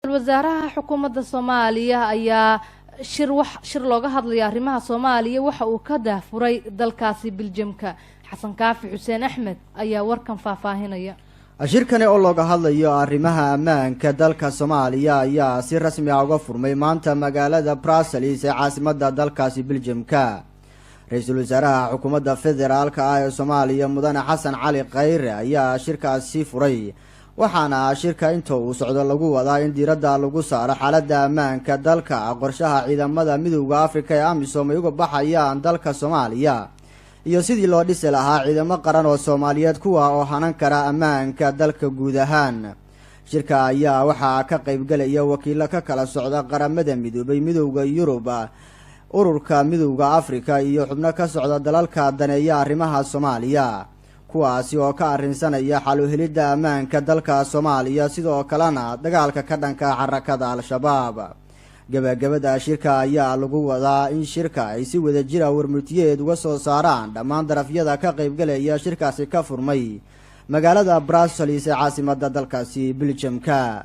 Wasaaraha xukuumadda Soomaaliya ayaa shir wax shir looga hadlaya arrimaha Soomaaliya waxa uu ka daahfuray dalkaasi Biljamka. Xasan Kaafi Xuseen Axmed ayaa warkan faahfaahinaya. Shirkani oo looga hadlayo arrimaha ammaanka dalka Soomaaliya ayaa si rasmi ah uga furmay maanta magaalada Brussels ee caasimada dalkaasi Biljamka. Ra-iisul wasaaraha xukuumadda federaalka ah ee Soomaaliya, Mudane Xasan Cali Khayre, ayaa shirkaasi furay, waxaana shirka inta uu socdo lagu wadaa in diiradda lagu saaro xaaladda ammaanka dalka, qorshaha ciidamada Midowda Afrika ee AMISOM ay uga baxayaan dalka Soomaaliya iyo sidii loo dhisi lahaa ciidamo qaran oo Soomaaliyeed, kuwa oo hanan kara ammaanka dalka guud ahaan. Shirka ayaa waxaa ka qaybgalaya wakiilo ka kala socda Qaramada Midoobay, Midowda Yurub, Ururka Midowda Afrika iyo xubno ka socda dalalka daneeya arrimaha Soomaaliya, kuwaasi oo ka arrinsanaya xal u helidda ammaanka dalka Soomaaliya, sidoo kalena dagaalka ka dhanka xarakada Al-Shabaab. Gabagabada shirka ayaa lagu wadaa in shirka ay si wada jira warmurtiyeed uga soo saaraan dhammaan darafyada ka qaybgalaya shirkaasi ka furmay magaalada Brussels ee caasimada dalkaasi Biljamka.